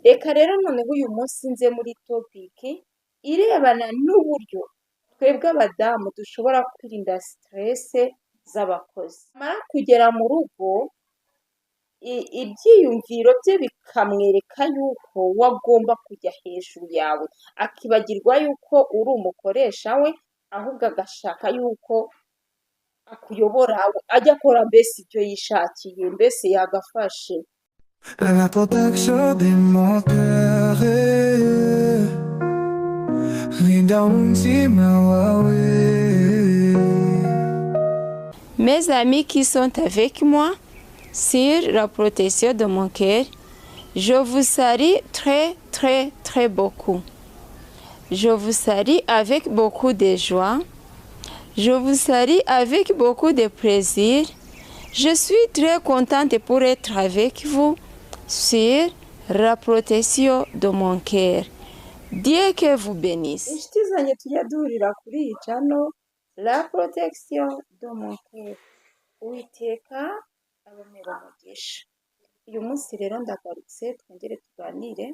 Reka rero noneho uyu munsi nze muri topic irebana n'uburyo twebwe abadamu dushobora kwirinda stress z'abakozi. Amara kugera mu rugo, ibyiyumviro bye bikamwereka yuko we agomba kujya hejuru yawe, akibagirwa yuko uri umukoresha we, ahubwo agashaka yuko akuyobora, ajya akora mbese ibyo yishakiye, mbese yagafashe. La protection de mon cœur. Rinda umutima wawe. Mes amis qui sont avec moi sur la protection de mon cœur, je vous salue très, très, très beaucoup. Je vous salue avec beaucoup de joie. Je vous salue avec beaucoup de plaisir. Je suis très contente pour être avec vous sur la protection de mon cœur. Dieu que vous bénisse. Inshuti zanjye tujya duhurira kuri iyi channel La Protection de mon cœur, Uwiteka abampere umugisha. Uyu munsi rero ndagarutse twongere tuganire.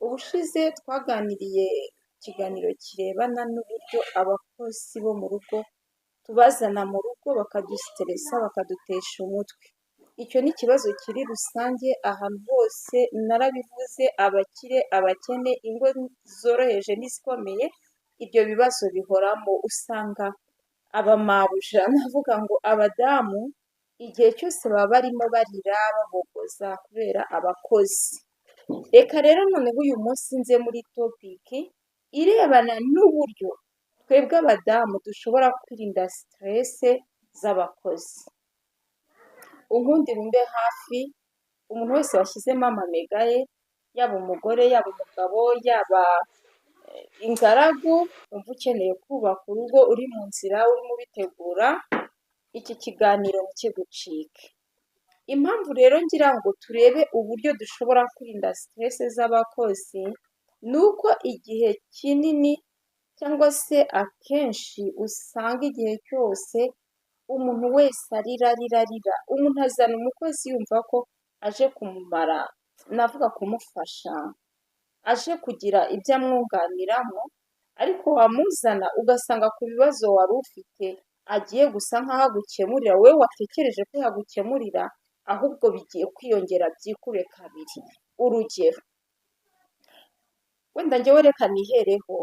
Ubushize twaganiriye ikiganiro kirebana n'uburyo abakozi bo mu rugo tubazana mu rugo bakadustressa, bakadutesha umutwe. Icyo ni ikibazo kiri rusange ahantu hose, narabivuze, abakire, abakene, ingo zoroheje n'izikomeye, ibyo bibazo bihoramo. Usanga abamabuja, navuga ngo abadamu, igihe cyose baba barimo barira, babogoza kubera abakozi. Reka rero noneho uyu munsi nze muri topic irebana n'uburyo twebwe abadamu dushobora kwirinda stress z'abakozi. Unkundire umbe hafi, umuntu wese washyizemo amamega ye, yaba umugore, yaba umugabo, yaba ingaragu, wumva ukeneye kubaka urugo, uri mu nzira urimo ubitegura, iki kiganiro ntikigucike. Impamvu rero ngira ngo turebe uburyo dushobora kwirinda stress z'abakozi, ni uko igihe kinini cyangwa se akenshi usanga igihe cyose umuntu wese arira, arira, arira. Umuntu azana umukozi yumva ko aje kumumara, navuga kumufasha, aje kugira ibyo amwunganiramo, ariko wamuzana ugasanga ku bibazo wari ufite agiye gusa nk'aho agukemurira, wowe watekereje ko yagukemurira, ahubwo bigiye kwiyongera byikube kabiri. Urugero, wenda njyewe reka nihereho,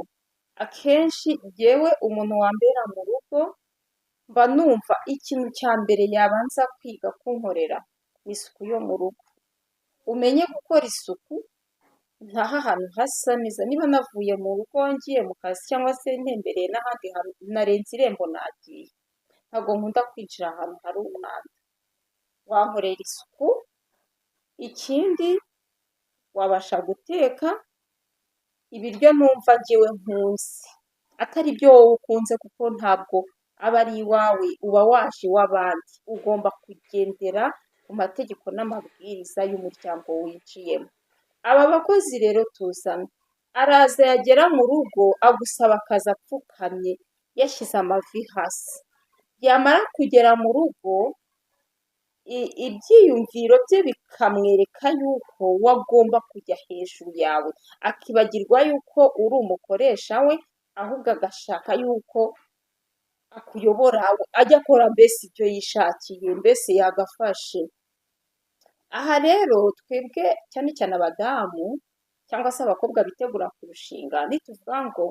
akenshi jyewe umuntu wambera mu rugo mba numva ikintu cya mbere yabanza kwiga kunkorera ni isuku yo mu rugo. Umenye gukora isuku, ntahe ahantu hasa neza, niba navuye mu rugo ngiye mu kazi cyangwa se ntembereye n'ahandi hantu, narenze irembo nagiye, ntabwo nkunda kwinjira ahantu hari umwanda. Wankorera isuku, ikindi wabasha guteka ibiryo numva njyewe nkunze, atari ibyo wowe ukunze, kuko ntabwo aba ari iwawe, uba waje iw'abandi. Ugomba kugendera ku mategeko n'amabwiriza y'umuryango winjiyemo. Aba bakozi rero tuzana, araza yagera mu rugo agusaba akazi apfukamye, yashyize amavi hasi. Yamara kugera mu rugo, ibyiyumviro bye bikamwereka yuko we agomba kujya hejuru yawe, akibagirwa yuko uri umukoresha we, ahubwo agashaka yuko akuyobora, ajya akora mbese ibyo yishakiye, mbese yagafashe. Aha rero twebwe cyane cyane abadamu cyangwa se abakobwa bitegura kurushinga, nituvuga ngo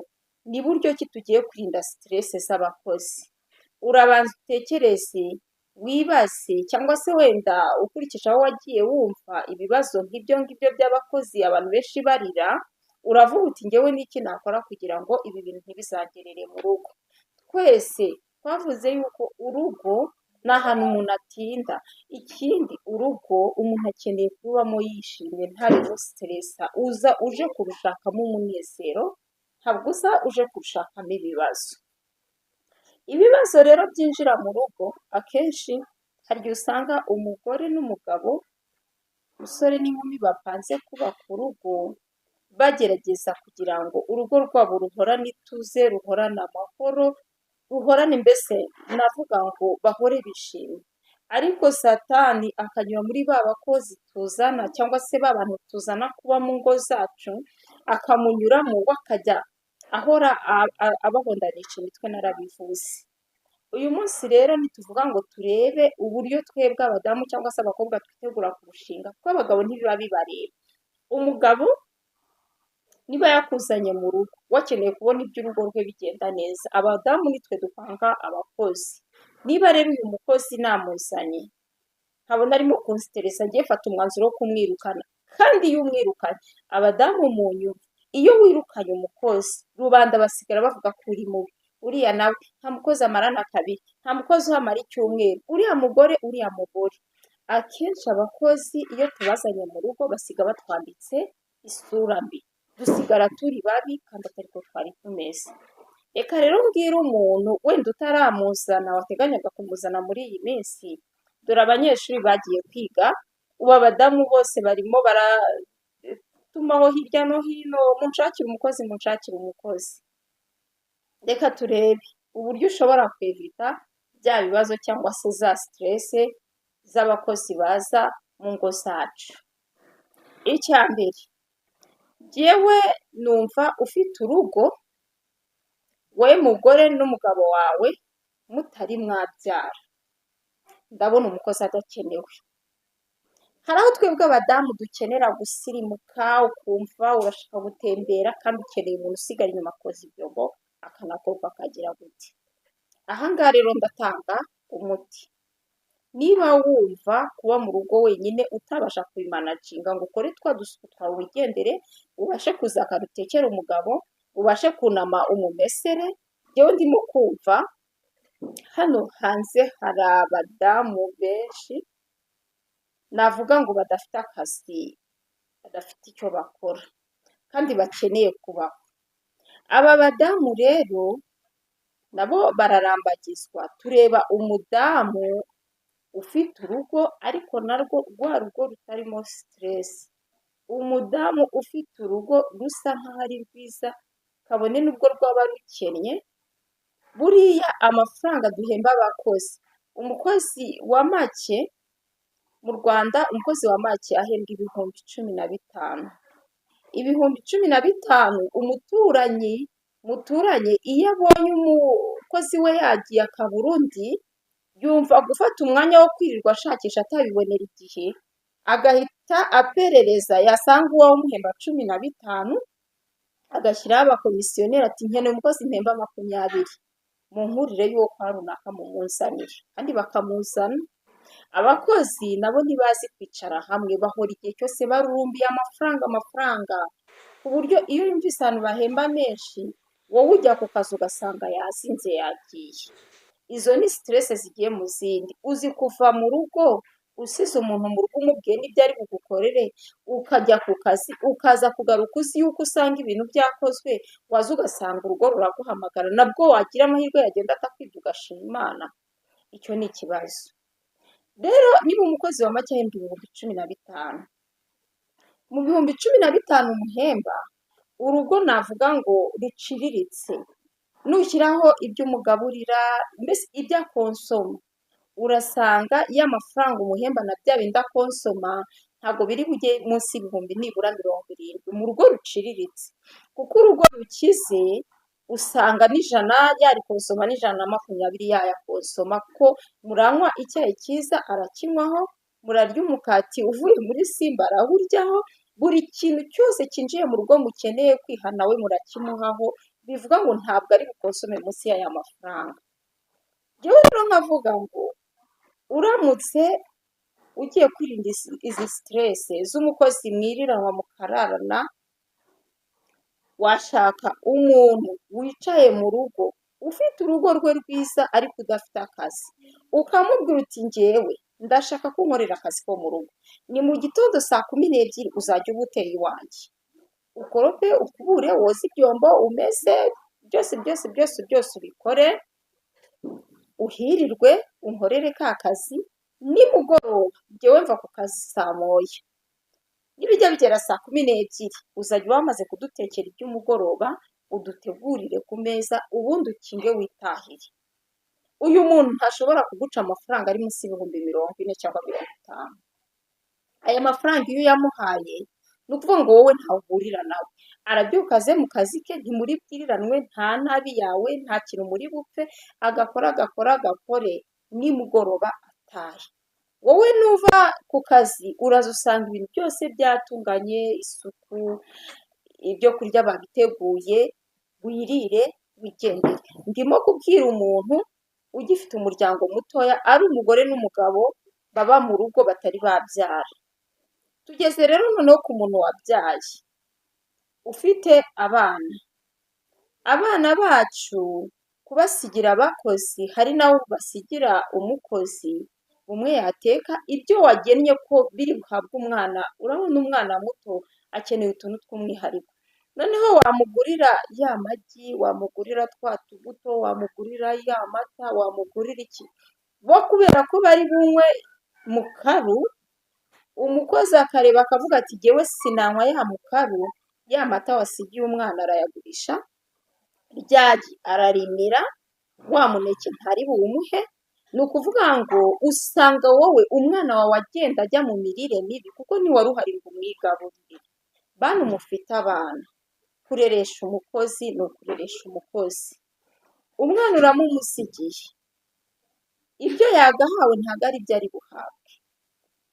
ni buryo ki tugiye kwirinda stress z'abakozi, urabanza utekereze, wibaze, cyangwa se wenda ukurikije aho wagiye wumva ibibazo nk'ibyo ngibyo by'abakozi, abantu benshi barira, uravuga uti: "Ngewe n'iki nakora kugira ngo ibi bintu ntibizangerere mu rugo?" Twese twavuze yuko urugo ni ahantu umuntu atinda. Ikindi, urugo umuntu akeneye kubamo yishimye, ntabemo stress. Uza uje kurushakamo umunezero, ntabwo uza uje kurushakamo ibibazo. Ibibazo rero byinjira mu rugo, akenshi hari igihe usanga umugore n'umugabo, umusore n'inkumi bapanze kubaka urugo, bagerageza kugira ngo urugo rwabo ruhorane ituze, ruhorane amahoro, ruhorane mbese navuga ngo bahore bishimye. Ariko Satani akanyura muri ba bakozi tuzana cyangwa se ba bantu tuzana kuba mu ngo zacu, akamunyuramo we akajya ahora abahondanisha imitwe, narabivuze. Uyu munsi rero ntituvuga ngo turebe uburyo twebwe abadamu cyangwa se abakobwa twitegura kurushinga, kuko abagabo ntibiba bibareba. Umugabo niba yakuzanye mu rugo, wakeneye kubona iby'urugo rwe bigenda neza, abadamu nitwe dupanga abakozi. Niba rero uyu mukozi namuzanye, nkabona arimo kunsiteresa, ngiye fata umwanzuro wo kumwirukana. Kandi iyo umwirukanye, abadamu mu nyuma, iyo wirukanye umukozi, rubanda basigara bavuga ko uri mubi. Uriya nawe nta mukozi amarana kabiri, nta mukozi uhamara icyumweru, uriya mugore, uriya mugore. Akenshi abakozi iyo tubazanye mu rugo basiga batwambitse isura mbi, dusigara turi babi kandi atari ko twari tumeze. Reka rero mbwire umuntu wenda utaramuzana, wateganyaga kumuzana muri iyi minsi, dore abanyeshuri bagiye kwiga, ubu abadamu bose barimo baratumaho hirya no hino, munshakire umukozi, munshakire umukozi. Reka turebe uburyo ushobora kwevita bya bibazo cyangwa se za stress z'abakozi baza mu ngo zacu. Icya mbere, jyewe numva ufite urugo, wowe mugore n'umugabo wawe mutari mwabyara, ndabona umukozi adakenewe. Hari aho twebwe abadamu dukenera gusirimuka, ukumva urashaka gutembera kandi ukeneye umuntu usigara inyuma akoza ibyombo, akanakopa, akagira gute. Aha ngaha rero ndatanga umuti. Niba wumva kuba mu rugo wenyine utabasha kubimanaginga ngo ukore twa dusuku twawe wigendere, ubashe kuzakara utekere umugabo, ubashe kunama umumesere, njyewe ndimo kumva hano hanze hari abadamu benshi navuga ngo badafite akazi, badafite icyo bakora kandi bakeneye kubaho. Aba badamu rero nabo bararambagizwa. Tureba umudamu ufite urugo ariko narwo rwa rugo rutarimo stress, umudamu ufite urugo rusa nkaho ari rwiza kabone n'ubwo rwaba rukennye. Buriya amafaranga duhemba abakozi, umukozi wa make mu Rwanda, umukozi wa make ahembwa 15,000. 15,000, umuturanyi muturanye iyo abonye umukozi we yagiye akabura undi, yumva gufata umwanya wo kwirirwa ashakisha atabibonera igihe, agahita aperereza, yasanga uwo umuhemba 15, agashyiraho abakomisiyoneri ati nkeneye umukozi mpemba 20, munkurire y'uwo kwa runaka mumunzanire, kandi bakamuzana. Abakozi nabo ntibazi kwicara hamwe, bahora igihe cyose barurumbiye amafaranga, amafaranga, ku buryo iyo yumvise ahantu bahemba menshi, wowe ujya ku kazi ugasanga yasinze yagiye. Izo ni stress zigiye mu zindi. Uzi kuva mu rugo usize umuntu mu rugo umubwiye n'ibyo ari bugukorere, ukajya ku kazi, ukaza kugaruka uzi yuko usanga ibintu byakozwe, waza ugasanga urugo ruraguhamagara, nabwo wagira amahirwe yagenda atakwibye ugashima Imana. Icyo ni ikibazo. Rero niba umukozi wa make ahembwa 15,000, mu 15,000 umuhemba, urugo navuga ngo ruciriritse, nushyiraho ibyo umugaburira, mbese ibyo akonsoma, urasanga ya mafaranga umuhemba na bya bindi akonsoma ntabwo biri bujye munsi y'ibihumbi nibura 70 mu rugo ruciriritse. Kuko urugo rukize usanga n'ijana yarikonsoma, n'120 yayakonsoma, kuko muranywa icyayi cyiza arakinywaho, murarya umukati uvuye muri Simba arawuryaho, buri kintu cyose cyinjiye mu rugo mukeneye kwiha nawe murakimuhaho, bivuga ngo ntabwo ari bukonsome munsi y'aya mafaranga. Njyewe rero nkavuga ngo uramutse ugiye kwirinda izi stress z'umukozi mwiriranwa mukararana, washaka umuntu wicaye mu rugo, ufite urugo rwe rwiza ariko udafite akazi, ukamubwira uti njyewe ndashaka ko unkorera akazi ko mu rugo, ni mu gitondo saa 12 uzajya uba uteye iwanjye, ukorope, ukubure, woze ibyombo, umese, byose byose byose byose ubikore, uhirirwe, unkorere ka kazi, nimugoroba njyewe mva ku kazi saa 1, nibijya bigera saa 12 uzajya uba wamaze kudutekera iby'umugoroba, udutegurire ku meza, ubundi ukinge witahire. Uyu muntu ntashobora kuguca amafaranga ari munsi y'ibihumbi 40 cyangwa 50. Aya mafaranga iyo uyamuhaye, ni ukuvuga ngo wowe ntawe uhurira nawe. Arabyuka aze mu kazi ke, ntimuri bwiriranwe, nta nabi yawe, nta kintu muri bupfe, agakora agakora agakore, nimugoroba atahe. Wowe nuva ku kazi uraza usanga ibintu byose byatunganye, isuku, ibyo kurya babiteguye, wirire wigendere. Ndimo kubwira umuntu ugifite umuryango mutoya, ari umugore n'umugabo baba mu rugo batari babyara. Tugeze rero noneho ku muntu wabyaye, ufite abana. Abana bacu kubasigira abakozi, hari n'abo basigira umukozi, umwe yateka ibyo wagennye ko biri buhabwe umwana. Urabona umwana muto akeneye utuntu tw'umwihariko. Noneho wamugurira ya magi, wamugurira twa tubuto, wamugurira ya mata, wamugurira iki, bo kubera ko bari bunywe mukaru, umukozi akareba akavuga ati jyewe sinanywa ya mukaru, ya mata wasigiye umwana arayagurisha, rya gi ararimira, wa muneke ntari buwumuhe. Ni ukuvuga ngo usanga wowe umwana wawe agenda ajya mu mirire mibi kuko ntiwari uhari ngo umwigaburire. Bantu mufite abana, kureresha umukozi ni ukureresha umukozi. Umwana uramumusigiye, ibyo yagahawe ntabwo ari byo ari buhabwe.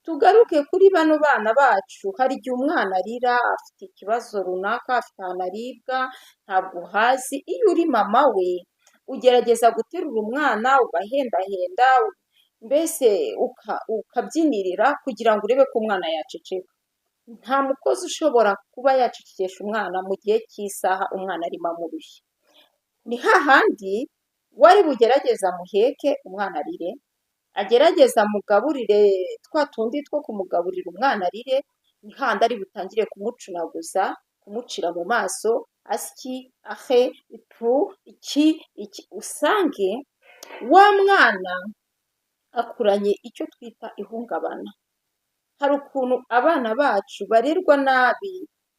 Tugaruke kuri bano bana bacu, hari igihe umwana arira afite ikibazo runaka, afite ahantu aribwa, ntabwo uhazi. Iyo uri mama we ugerageza guterura umwana ugahendahenda, mbese ukabyinirira kugira ngo urebe ko umwana yaceceka. Nta mukozi ushobora kuba yacecekesha umwana mu gihe cy'isaha umwana arimo amurushya. Ni hahandi wari bugerageze amuheke umwana arire, agerageze amugaburire twa tundi two kumugaburira umwana arire, ni hahandi ari butangire kumucunaguza, kumucira mu maso, asyi, ahe, ipu, iki, iki, usange wa mwana akuranye icyo twita ihungabana. Hari ukuntu abana bacu barerwa nabi,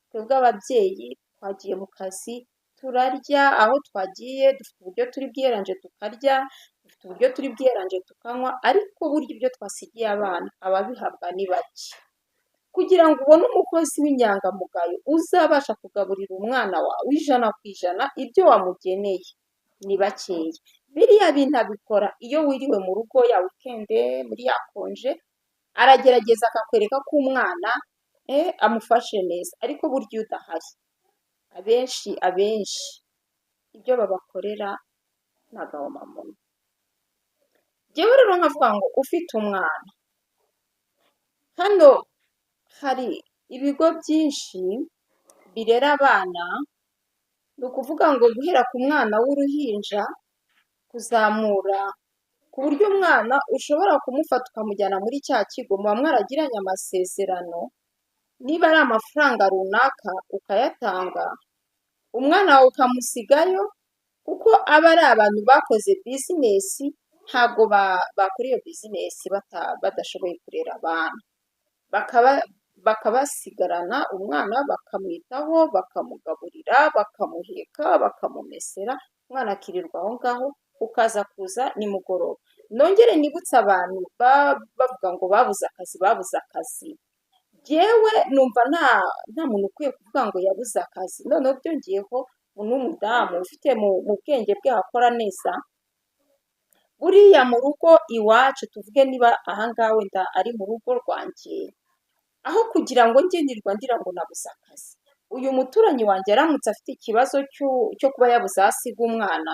twebwe ababyeyi twagiye mu kazi, turarya, aho twagiye dufite uburyo turi bwiyeranje tukarya, dufite uburyo turi bwiyeranje tukanywa, ariko burya ibyo twasigiye abana ababihabwa ni bake. Kugira ngo ubone umukozi w'inyangamugayo uzabasha kugaburira umwana wawe 100% ibyo wamugeneye ni bakeya. Biriya bintu abikora iyo wiriwe mu rugo ya weekend, muri ya congé, aragerageza akakwereka ko umwana amufashe neza, ariko burya iyo udahari abenshi abenshi ibyo babakorera ni agahomamunwa. Njyewe rero nkavuga ngo ufite umwana, hano hari ibigo byinshi birera abana, ni ukuvuga ngo guhera ku mwana w'uruhinja kuzamura, ku buryo umwana ushobora kumufata ukamujyana muri cya kigo muba mwaragiranye amasezerano, niba ari amafaranga runaka ukayatanga, umwana wawe ukamusigayo, kuko aba ari abantu bakoze business, ntabwo bakora iyo business badashoboye kurera abana. Bakabasigarana umwana bakamwitaho, bakamugaburira, bakamuheka, bakamumesera, umwana akirirwa aho ngaho, ukaza kuza nimugoroba. Nongere nibutse abantu bavuga ngo babuze akazi, babuze akazi. Jyewe numva nta muntu ukwiye kuvuga ngo yabuze akazi. Noneho byongeyeho n'umudamu ufite mu bwenge bwe hakora neza, buriya mu rugo iwacu tuvuge niba aha ngaha wenda ari mu rugo rwanjye, aho kugira ngo njye nirwa ndira ngo nabuze akazi, uyu muturanyi wanjye aramutse afite ikibazo cyo kuba yabuze aho asiga umwana,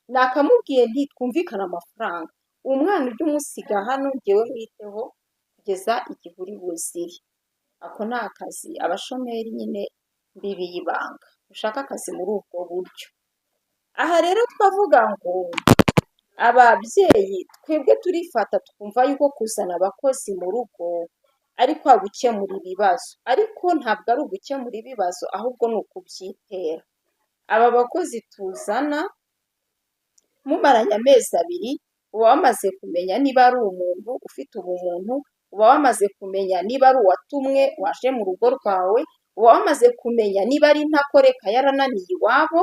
nakamubwiye nti twumvikane amafaranga, umwana ujye umusiga hano njyewe mwiteho kugeza igihe uri buzire. Ako ni akazi abashomeri nyine mbibiye ibanga, ushake akazi muri ubwo buryo. Aha rero twavuga ngo ababyeyi twebwe turifata twumva yuko kuzana abakozi mu rugo ari kwa gukemura ibibazo, ariko ntabwo ari ugukemura ibibazo ahubwo ni ukubyitera. Aba bakozi tuzana mumaranye amezi 2 uba wamaze kumenya niba ari umuntu ufite ubumuntu, uba wamaze kumenya niba ari uwatumwe waje mu rugo rwawe, uba wamaze kumenya niba ari intakoreka yarananiye iwabo.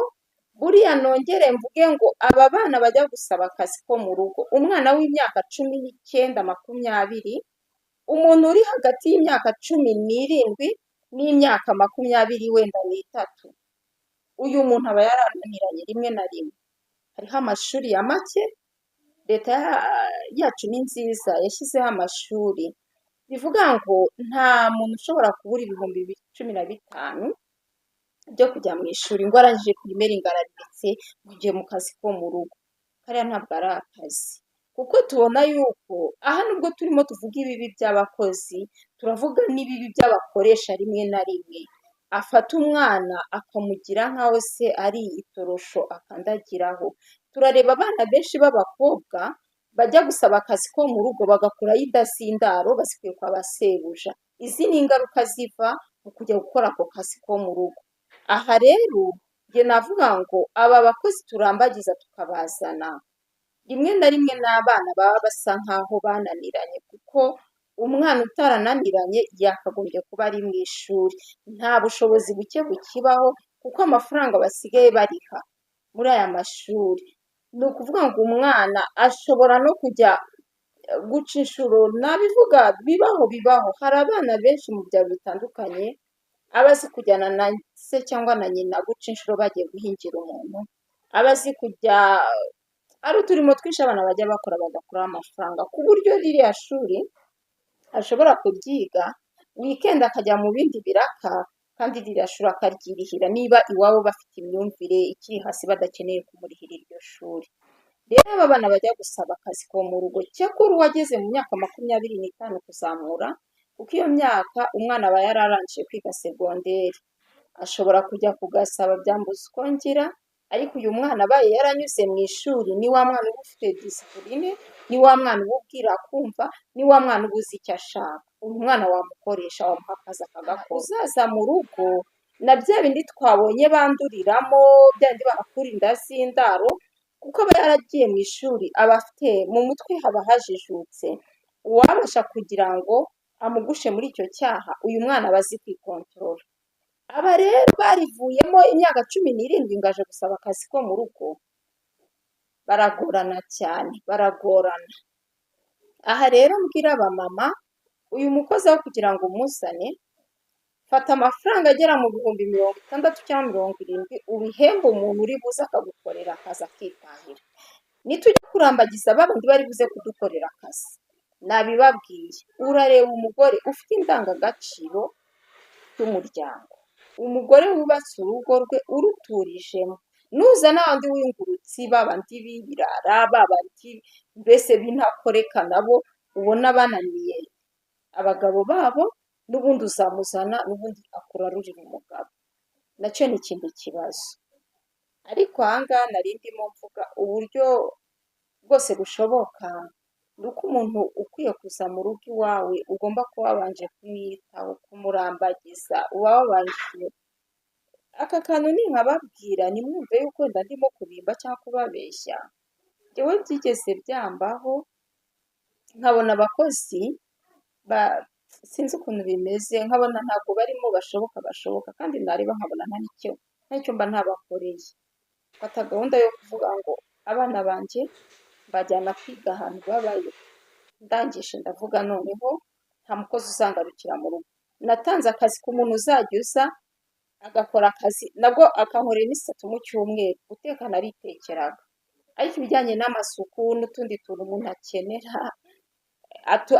Buriya nongere mvuge ngo aba bana bajya gusaba akazi ko mu rugo, umwana w'imyaka 19, 20, umuntu uri hagati y'imyaka 17 n'imyaka 23 wenda, uyu muntu aba yarananiranye rimwe na rimwe. Hariho amashuri ya make, leta yacu ni nziza, yashyizeho amashuri, bivuga ngo nta muntu ushobora kubura 15,000 byo kujya mu ishuri ngo arangije primaire ngo arabiretse ngo ngiye mu kazi ko mu rugo. Kariya ntabwo ari akazi, kuko tubona yuko aha nubwo turimo tuvuga ibibi by'abakozi, turavuga n'ibibi by'abakoresha. Rimwe na rimwe afata umwana akamugira nk'aho se ari itorosho akandagiraho. Turareba abana benshi b'abakobwa bajya gusaba akazi ko mu rugo, bagakurayo inda z'indaro bazikuye kwa ba sebuja. Izi ni ingaruka ziva mu kujya gukora ako kazi ko mu rugo. Aha rero njye navuga ngo aba bakozi turambagiza tukabazana, rimwe na rimwe n'abana baba basa nk'aho bananiranye, kuko umwana utarananiranye yakagombye kuba ari mu ishuri. Nta bushobozi buke bukibaho, kuko amafaranga basigaye bariha muri aya mashuri, ni ukuvuga ngo umwana ashobora no kujya guca inshuro. Nabivuga, bibaho, bibaho. Hari abana benshi mu byaro bitandukanye aba azi kujyana na se cyangwa na nyina guca inshuro bagiye guhingira umuntu, aba azi kujya, ari uturimo twinshi abana bajya bakora bagakuraho amafaranga, ku buryo ririya shuri ashobora kuryiga, weekend akajya mu bindi biraka, kandi ririya shuri akaryirihira, niba iwabo bafite imyumvire ikiri hasi badakeneye kumurihira iryo shuri. Rero aba bana bajya gusaba akazi ko mu rugo, cyakora uwageze mu myaka 25 kuzamura, kuko iyo myaka umwana aba yararangije kwiga segonderi, ashobora kujya kugasaba, byambuza uko ngira. Ariko uyu mwana abaye yaranyuze mu ishuri, ni wa mwana uba ufite discipline, ni wa mwana uba ubwira kumva, ni wa mwana uba uzi icyo ashaka. Uyu mwana wamukoresha, wamuha akazi akagakora. Uzaza mu rugo na bya bindi twabonye banduriramo, bya bindi bahakura inda z'indaro, kuko aba yaragiye mu ishuri, aba afite mu mutwe haba hajijutse. Uwabasha kugira ngo amugushe muri icyo cyaha, uyu mwana aba azi kwikontorora. Aba rero barivuyemo imyaka 17 ngo aje gusaba akazi ko mu rugo, baragorana cyane, baragorana. Aha rero mbwira abamama, uyu mukozi aho kugira ngo umuzane, fata amafaranga agera mu 60,000 cyangwa 70,000, ubihembe umuntu uri buze akagukorera akazi akitahira. Nitujya kurambagiza ba bandi bari buze kudukorera akazi, nabibabwiye, urareba umugore ufite indangagaciro y'umuryango, umugore wubatse urugo rwe uruturijemo. Nuzana abandi w'ingurutsi, ba bandi b'ibirara, ba bandi mbese b'intakoreka, nabo ubona bananiye abagabo babo, n'ubundi uzamuzana, n'ubundi akurarurira umugabo, nacyo ni ikindi kibazo. Ariko aha ngaha nari ndimo mvuga uburyo bwose bushoboka, ni uko umuntu ukwiye kuza mu rugo iwawe ugomba kuba wabanje kumwitaho, kumurambagiza, uba wabanje. Aka kantu ninkababwira ntimwumve yuko wenda ndimo kubimba cyangwa kubabeshya. Njyewe byigeze byambaho, nkabona abakozi sinzi ukuntu bimeze, nkabona ntabwo barimo bashoboka bashoboka, kandi nareba nkabona nta n'icyo mba ntabakoreye. Mfata gahunda yo kuvuga ngo abana banjye mbajyana kwiga ahantu babayo, ndangije ndavuga noneho nta mukozi uzangarukira mu rugo. Natanze akazi ku muntu uzajya uza agakora akazi, nabwo akankorera iminsi 3 mu cyumweru. Guteka naritekeraga, ariko ibijyanye n'amasuku n'utundi tuntu umuntu akenera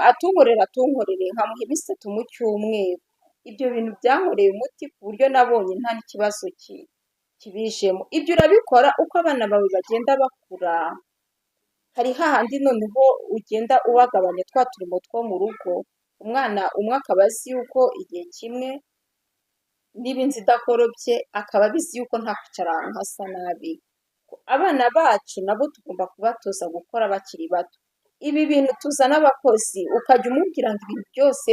atunkorera atunkorere, nkamuha iminsi 3 mu cyumweru. Ibyo bintu byankoreye umuti, ku buryo nabonye nta n'ikibazo kibijemo. Ibyo urabikora uko abana bawe bagenda bakura, hari hahandi noneho ugenda ubagabanya twa turimo two mu rugo. Umwana umwe akaba azi yuko igihe kimwe niba inzu idakorobye, akaba abizi yuko nta kwicara ahantu hasa nabi. Abana bacu nabo tugomba kubatoza gukora bakiri bato. Ibi bintu tuzana abakozi, ukajya umubwira ngo ibintu byose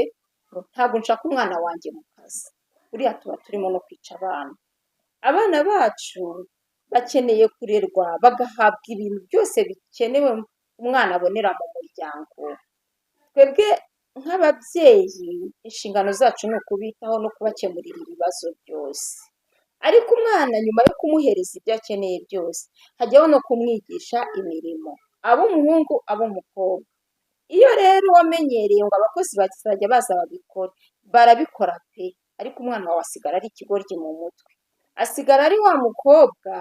ntabwo nshaka umwana wanjye mu kazi, buriya tuba turimo no kwica abana. Abana bacu bakeneye kurerwa, bagahabwa ibintu byose bikenewe umwana abonera mu muryango. Twebwe nk'ababyeyi inshingano zacu ni ukubitaho no kubakemurira ibibazo byose. Ariko umwana nyuma yo kumuhereza ibyo akeneye byose, hajyaho no kumwigisha imirimo, aba umuhungu aba umukobwa. Iyo rero wamenyereye ngo abakozi bazajya baza babikora, barabikora pe, ariko umwana wawe asigara ari ikigoryi mu mutwe, asigara ari wa mukobwa.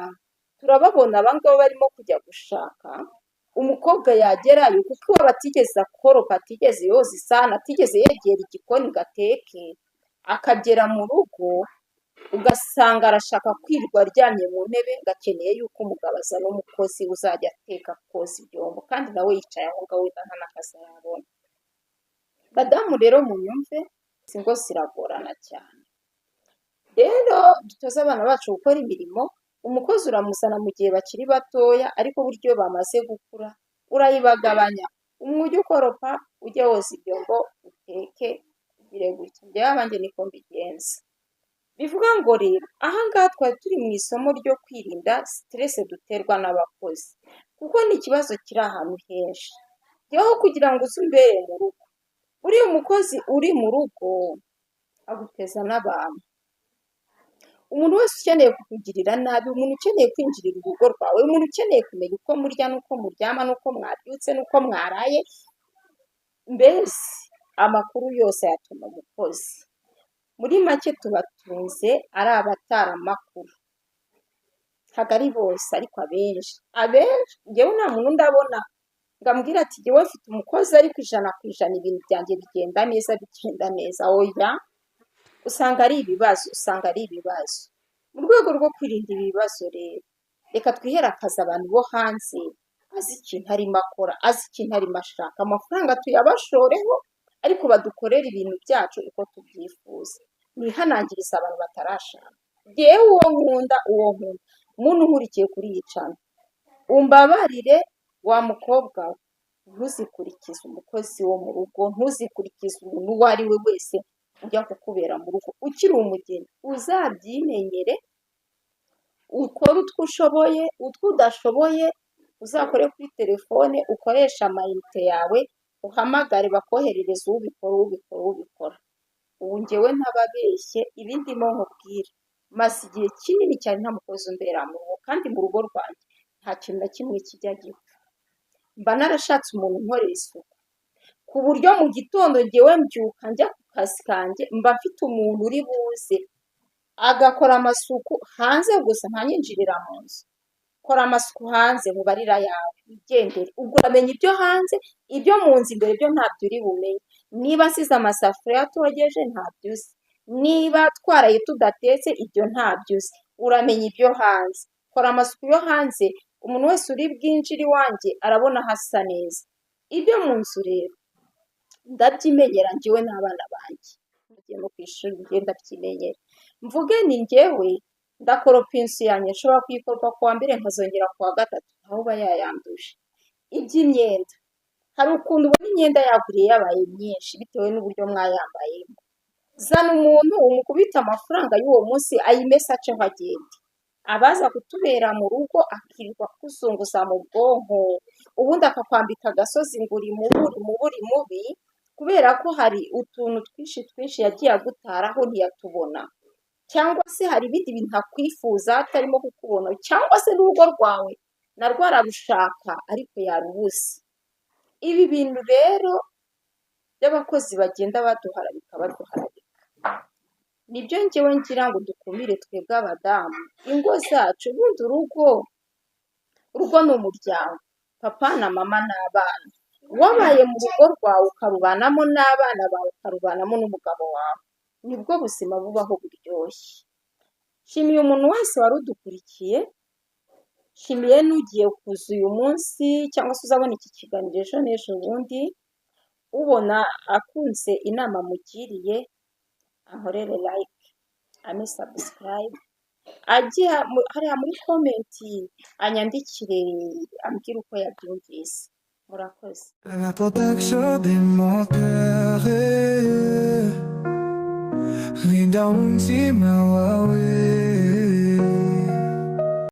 Turababona abangaba barimo kujya gushaka, umukobwa yagerayo kuko iwabo atigeze akoropa, atigeze yoza isahani, atigeze yegera igikoni ngo ateke, akagera mu rugo ugasanga arashaka kwirirwa aryamye mu ntebe, ngo akeneye yuko umugabo azana umukozi uzajya ateka koza ibyombo, kandi nawe yicaye aho ngaho wenda nta n'akazi arabona. Badamu rero munyumve, izi ngo ziragorana cyane. Rero dutoze abana bacu gukora imirimo. Umukozi uramuzana mu gihe bakiri batoya, ariko buryo iyo bamaze gukura urayibagabanya. Umwe ujye ukoropa, ujye woza ibyombo, uteke, ugire gutya. Njyewe abanjye niko mbigenza. Bivuga ngo rero aha ngaha twari turi mu isomo ryo kwirinda stress duterwa n'abakozi, kuko ni ikibazo kiri ahantu henshi. Jyeweho kugira ngo uze umbere mu rugo, uriya umukozi uri mu rugo aguteza n'abantu. Umuntu wese ukeneye kukugirira nabi, umuntu ukeneye kwinjirira urugo rwawe, umuntu ukeneye kumenya uko murya n'uko muryama n'uko mwabyutse n'uko mwaraye, mbese amakuru yose ayatuma umukozi. Muri make tubatunze ari abataramakuru, ntabwo ari bose ariko abenshi, abenshi. Njyewe nta muntu ndabona ngo ambwire ati njyewe mfite umukozi ariko 100% ibintu byanjye bigenda neza, bigenda neza. Oya, usanga ari ibibazo, usanga ari ibibazo. Mu rwego rwo kwirinda ibi bibazo rero, reka twihere akazi abantu bo hanze, azi ikintu arimo akora, azi ikintu arimo ashaka, amafaranga tuyabashoreho, ariko badukorere ibintu byacu uko tubyifuza. Nihanangiriza abantu batarashaka. Njyewe uwo nkunda, uwo nkunda, umuntu unkurikiye kuri iyi channel, umbabarire wa mukobwa we, ntuzikurikize umukozi wo mu rugo, ntuzikurikize umuntu uwo ari we wese ujya kukubera mu rugo ukiri umugeni. Uzabyimenyere, ukore utwo ushoboye, utwo udashoboye uzakore kuri telefone, ukoreshe amayinite yawe, uhamagare bakoherereze ubikora, ubikora, ubikora. Ubu njyewe ntababeshye, ibi ndimo nkubwira, maze igihe kinini cyane nta mukozi umbera mu rugo, kandi mu rugo rwanjye nta kintu na kimwe kijya gipfa. Mba narashatse umuntu unkorera isuku, ku buryo mu gitondo njyewe mbyuka njya ku kazi kanjye, mba mfite umuntu uri buze agakora amasuku hanze gusa, ntanyinjirira mu nzu. Kora amasuku hanze, mubarira yawe, wigendere. Ubwo uramenya ibyo hanze, ibyo mu nzu imbere byo ntabyo uri bumenye. Niba nsize amasafuriya atogeje ntabyo uzi, niba twaraye tudatetse ibyo ntabyo uzi, uramenya ibyo hanze. Kora amasuku yo hanze, umuntu wese uri bwinjire iwanjye arabona hasa neza. Ibyo mu nzu rero ndabyimenyera njyewe n'abana banjye, ngiye no ku ishuri njye ndabyimenyera. Mvuge ni njyewe ndakoropa inzu yanjye, nshobora kuyikoropa kuwa mbere nkazongera kuwa gatatu, aho uba yayanduje. Iby'imyenda, hari ukuntu ubona imyenda yaguriye yabaye myinshi bitewe n'uburyo mwayambayemo. Zana umuntu umukubita amafaranga y'uwo munsi, ayimese aceho agende. Abaza kutubera mu rugo akirirwa akuzunguza mu bwonko, ubundi akakwambika agasozi ngo uri mubi, uri mubi, uri mubi, kubera ko hari utuntu twinshi twinshi yagiye agutaraho ntiyatubona, cyangwa se hari ibindi bintu akwifuza atarimo kukubona, cyangwa se n'urugo rwawe narwo ararushaka ariko yarubuze. Ibi bintu rero by'abakozi bagenda baduharabika, baduharabika, nibyo njyewe ngira ngo dukumire twebwe abadamu ingo zacu. Ubundi urugo, urugo ni umuryango, papa na mama n'abana. Wabaye mu rugo rwawe ukarubanamo n'abana bawe, ukarubanamo n'umugabo wawe, nibwo buzima bubaho buryoshye. Nshimiye umuntu wese wari udukurikiye, nshimiye n'ugiye kuza uyu munsi cyangwa se uzabona iki kiganiro ejo n'ejo bundi, ubona akunze inama mugiriye, ankorere like, ame subscribe, ajye hariya muri comment anyandikire ambwire uko yabyumvise. Murakoze. La protection de mon cœur, rinda umutima wawe.